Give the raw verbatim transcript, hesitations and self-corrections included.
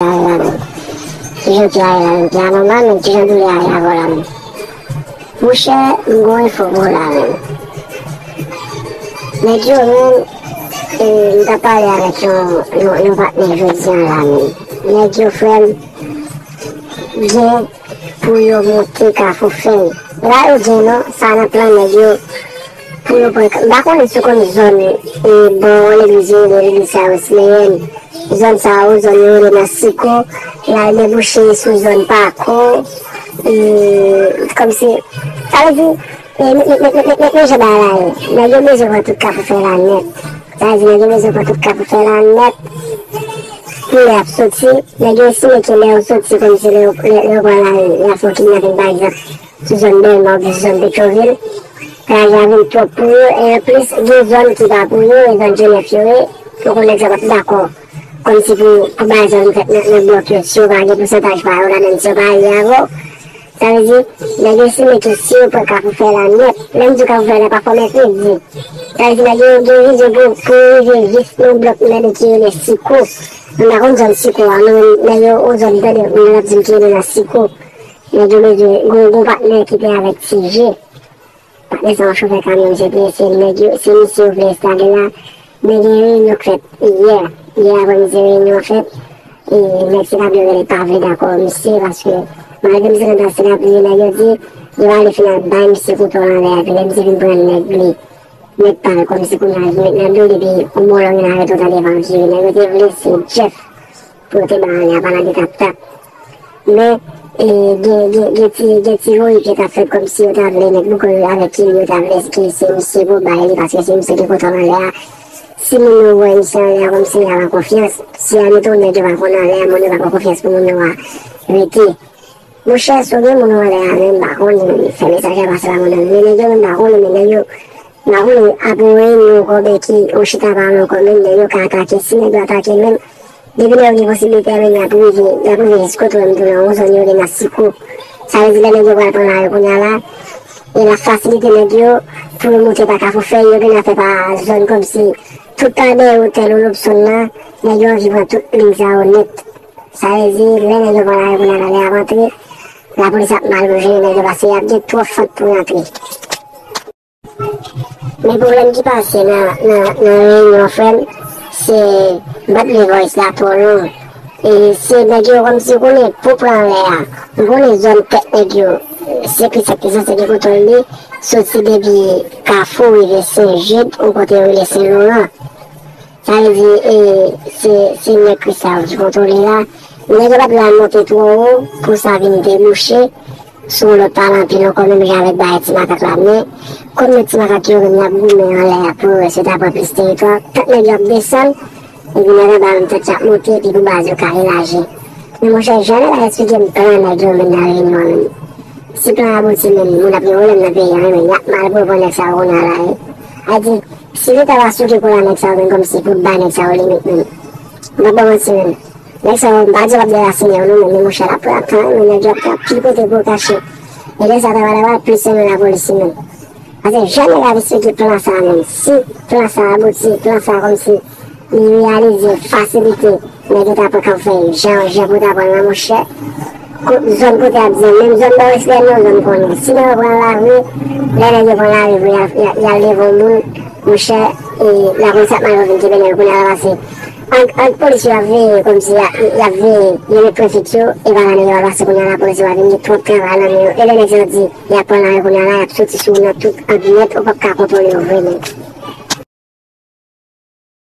a ye la menm? Kijan w te a ye la menm? Te a nòmal menm? Kijan doulè a ye avè w la menm? Monchè, m gon enfo pou w la menm. Nèg yo menm, e, m t ap pale avèk yon, yon, yon patnè jodi a la menm. Nèg yo, frè m, gen pou yo monte Kafou Fèy. La yo gen non, sa nan plan nèg yo pou yo pran. M pa konnen si w konn zòn, e, bò legliz yo rele legliz sa yo Sileyèn. Zòn sa yo, zòn yo rele nan Siko, l al debouche sou zòn Pako, e, kòmsi, sa vle di, e, men, men, men, men, men, men jan bagay la ye. Nèg yo bezwen pran tout Kafou Fèy la nèt. Sa vle di, nèg yo bezwen pran tout Kafou Fèy la nèt. Pou lè y ap soti, nèg yo estime ke lè yo soti, kòmsi lè yo, lè, lè yo pran lari, y ap fè yon kidnaping, pa egzanp, sou zòn Dèlma oubyen sou zòn Petwovil, lari a vin twòp pou yo, e anplis, gen zòn ki pa pou yo, e zòn Jenèf yo ye, ou konnen nèg sa p ap dakò. Kòmsi pou, pou bagay sa vin fèt nan, nan blòk yo, si yo pa gen pousantaj pa yo ladan, si yo pa alye avè w. Sa vle di, nèg yo estime ke si yo pran Kafou Fèy la nèt, lè m di Kafou Fèy la pa fòmèt wi di. Sa vle di, nèg yo gen vizyon pou, pou rive jis nan blòk nan ki rele Siko. M pa konn zòn Siko a, men nèg yo, yon zòn m tande moun yo ap di m ki rele nan Siko. Nèg yo bezwen, gon, gon patnè ki te avèk T J. Patnè sa yon chofè kamyon, misye te, se nèg yo, se misye yo vle enstale la. Men gen reyinyon k fèt yè. Yè aprèmidi, reyinyon an fèt. E nèg Senapli yo genlè pa vle dakò misye, paske malgre misye nan Senapli, nèg yo di, yo ale fin al bay misye kouto anlè a, epi lè misye vin pran nèg li, nèg pa l, kòmsi kounye a li met nan do l, epi yon bò lòt vin arete w tande evanjil. Nèg yo te vle se Jeff pou yo te ba anlè a, pa nan de tap tap. Men, e, gen, gen, gen ti, gen ti voye pye k ap fèt kòmsi yo ta vle nèg Bouko yo avèk Kili yo ta vle ke se misye pou bay li, paske se misye ki kouto anlè a. Si moun yo wè misye anlè a, kòmsi y ap an konfyans. Si admeton nèg yo pa konn anlè a, moun yo pa pran konfyans pou moun yo a rete. Monchè, si w gen moun ou anlè a menm, m pa konnen, fè mesaj la pase pa moun nan men nèg yo menm, m pa konnen, men nèg yo, m pa konnen, apre reyinyon ankò, oubyen ki, yon chita pale ankò, menm nèg yo ka atake, si nèg yo atake menm, depi nèg yo gen posiblite a, menm y ap rive, y ap rive jis kote w menm tou nan yon zòn yo rele nan Siko. Sa vle di lè nèg yo pral pran lari kounye a la, e l ap fasilite nèg yo pou yo monte pa Kafou Fèy, yo genlè fè pa zòn kòmsi tout pa dèyè otèl Olobson nan, nèg yo anvi pran tout liy sa yo nèt. Sa vle di, lè nèg yo pran lari kounye a la, lè y ap antre, lapolis ap mal pou jere nèg yo, paske y ap gen twòp fant pou rantre. Men pwoblèm ki pase nan, nan, nan reyinyon, frè m, se bad le voice la twò long. E se nèg yo kòmsi ou konnen pou pran anlè a. Ou konnen zòn tèt nèg yo, se ki sa ki sanse gen kontwòl li, soti depi Kafou rive Sen Jid, ou kote yo rele Sen Loran. Sa vle di, e, se, se nèg Kristal ki kontwole la. Nèg yo pa t vle al monte twò wo pou sa vin debouche sou yon lòt pale anpil ankò, menm jan avèk bagay Ti Makak la. Men, kòm nèg Ti Makak yo menm y ap goumen anlè a pou yo wè si yo ta pran plis teritwa, tank nèg yo ap desann, epi nèg anba menm tank y ap monte, epi pou baz yo ka elaji. Men monchè, jan nèg la eksplike m plan nèg yo menm nan reyinyon an menm. Si plan an abouti menm, moun ap gen pwoblèm nan peyi a, wi, men y ap mal pou yo pran nèg sa yo kounye a la, wi. A di, si Leta ta souke kou la nèg sa yo menm kòmsi pou bay nèg sa yo limit menm. M p ap ba w manti menm. Nèg sa yo, m pa di yo p ap derasinen yo non, men, men monchè, l ap pran tan, wi, men nèg yo ap pran pil kote pou yo kache. E lè sa ta pral, ta pral plis renmen lapolis wi menm. Paske jan nèg la te eksplike plan sa a menm, si plan sa a abouti, plan sa a kòmsi li reyalize, fasilite nèg yo ta pran Kafou Fèy, jan, jan pou ta pran l la, monchè. Ko-, zòn kote y ap di an, menm zòn Bò Wès la, non, zòn konnen. Si nèg yo pran lari, lè nèg yo pran lari vre, y a, y a, y a leve yon moun, monchè, e lapolis ap mal vin kenbe nèg yo kounye a la, pase ant, ant polis yo ap veye, kòmsi y a, y ap veye, yo met pwefik yo, e pa la nèg yo ap pase kounye a, lapolis yo ap vin gen twòp travay nan men yo. E lè nèg yo di, y ap pran lari kounye a la, y ap soti sou ou nan tout ang nèt, ou p ap ka kontwole yo vre menm.